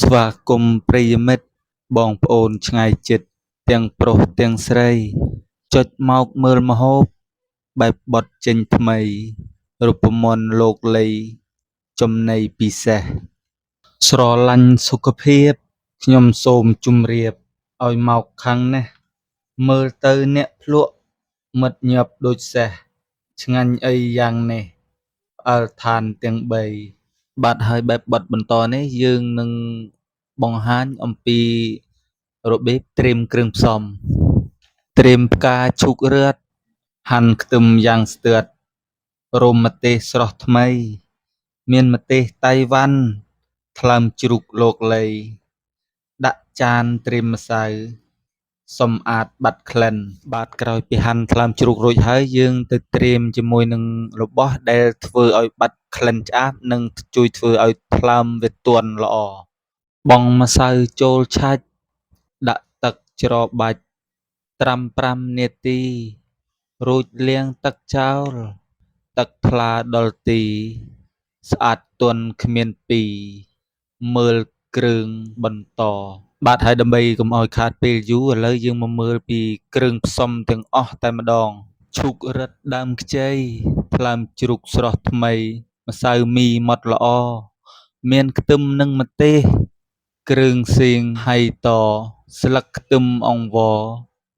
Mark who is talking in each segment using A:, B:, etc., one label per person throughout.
A: ស្វាគមន៍ប្រិយមិត្តបងប្អូនឆ្ងាយជិតទាំងប្រុសទាំងស្រី ចុចមកមើលម្ហូបបែបបទចេញថ្មីរូបមន្តលោកលីចំណីពិសេសស្រឡាញ់សុខភាពខ្ញុំសូមជម្រាបឲ្យមកខាងនេះមើលទៅអ្នកភ្លក់មិត្តញាប់ដូចសេះឆ្ងាញ់អីយ៉ាងនេះផ្អើលឋានទាំង3បាទហើយបែបបទបន្តនេះយើងនឹងបង្ហាញអំពីរបៀបត្រៀមគ្រឿងផ្សំត្រៀមផ្កាឈូករឹតហាន់ខ្ទឹមយ៉ាងស្ទាត់រោមម្ទេសស្រស់ថ្មីមានម្ទេសតៃវ៉ាន់ថ្លើមជ្រូកលោកលីដាក់ចានត្រៀមម្សៅសម្អាតបាត់ក្លិនបាទក្រោយពីហាន់ថ្លើមជ្រូករួចហើយយើងទៅត្រៀមជាមួយនឹងរបស់ដែលធ្វើឲ្យបាត់ក្លិនឆ្អាបនិងជួយធ្វើឲ្យថ្លើមវាទន់ល្អបង់ម្សៅចូលឆាច់ដាក់ទឹកច្របាច់ត្រាំ5នាទីរួចលាងទឹកចោលទឹកថ្លាដល់ទីស្អាតទន់គ្មានពីរមើលគ្រឿងបន្តបាទហើយដើម្បីកុំឲ្យខាតពេលយូរឥឡូវយើងមកមើលពីគ្រឿងផ្សំទាំងអស់តែម្ដងឈូករឹតដើមខ្ចីថ្លើមជ្រូកស្រស់ថ្មីម្សៅមីម៉ត់ល្អមានខ្ទឹមនិងម្ទេសគ្រឿងសៀងហៃតស្លឹកខ្ទឹមអង្វរ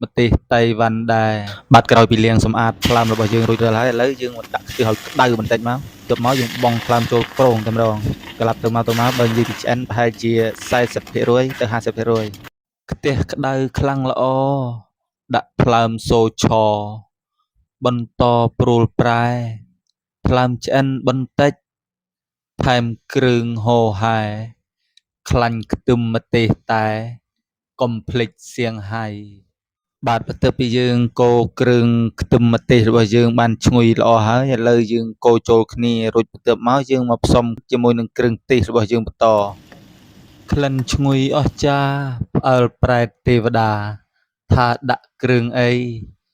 A: ម្ទេសតៃវ៉ាន់ដែរបាទក្រោយពីលាងសម្អាតថ្លើមរបស់យើងរួចរាល់ហើយឥឡូវយើងមកដាក់ខ្ទិះឲ្យក្តៅបន្តិចមកទើបមកយើងបង់ថ្លើមចូលប្រងតែម្ដងក្លាប់ទៅមកបើនិយាយពីឆ្អិនប្រហែលជា40%ទៅ50%ខ្ទះក្តៅខ្លាំងល្អដាក់ថ្លើមសូឆបន្តព្រួលប្រែថ្លើមឆ្អិនបន្តិចថែមគ្រឿងហូរហែខ្លាញ់ខ្ទឹមម្ទេសតែកុំភ្លេចសៀងហៃបាទបន្ទាប់ពីយើងកូរគ្រឿងខ្ទឹមម្ទេសរបស់យើងបានឈ្ងុយល្អហើយឥឡូវយើងកូរចូលគ្នារួចបន្ទាប់មកយើងមកផ្សំជាមួយនឹងគ្រឿងទេសរបស់យើងបន្តក្លិនឈ្ងុយអស្ចារ្យផ្អើលប្រែតទេវតាថាដាក់គ្រឿងអី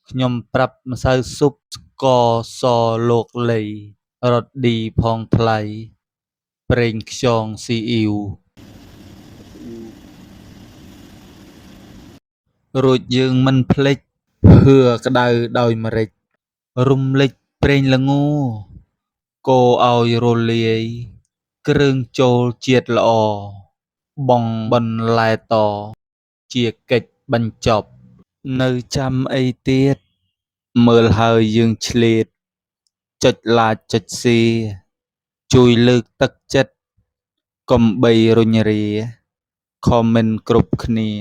A: ខ្ញុំប្រាប់ម្សៅស៊ុបស្ករសលោកលីរ៉ូឌីផងថ្លៃប្រេងខ្យងស៊ីអ៊ីវរួចយើងមិនភ្លេចហឿក្តៅដោយម្រេចរំលេចប្រេងល្ងកូរឲ្យរលាយគ្រឿងចូលជាតិល្អបង់បន្លែតជាកិច្ចបញ្ចប់នៅចាំអីទៀតមើលហើយយើងឆ្លៀតចុច like ចុច share ជួយលើកទឹកចិត្តកុំបីរុញរា comment គ្រប់គ្នា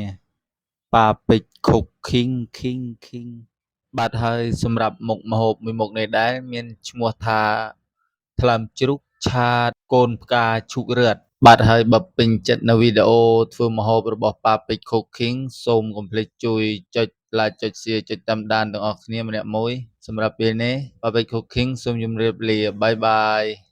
A: ប៉ាពេជ្រ Cooking King King បាទហើយសម្រាប់មុខម្ហូបមួយមុខនេះដែរមានឈ្មោះថាថ្លើមជ្រូកឆាកូនផ្កាឈូករឹតបាទហើយបើពេញចិត្តនៅវីដេអូធ្វើម្ហូបរបស់ប៉ាពេជ្រ Cooking សូមកុំភ្លេចជួយចុច like ចុច share ចុចតាមដានទាំងអស់គ្នាម្នាក់មួយសម្រាប់ពេលនេះប៉ាពេជ្រ Cooking សូមជម្រាបលា bye bye.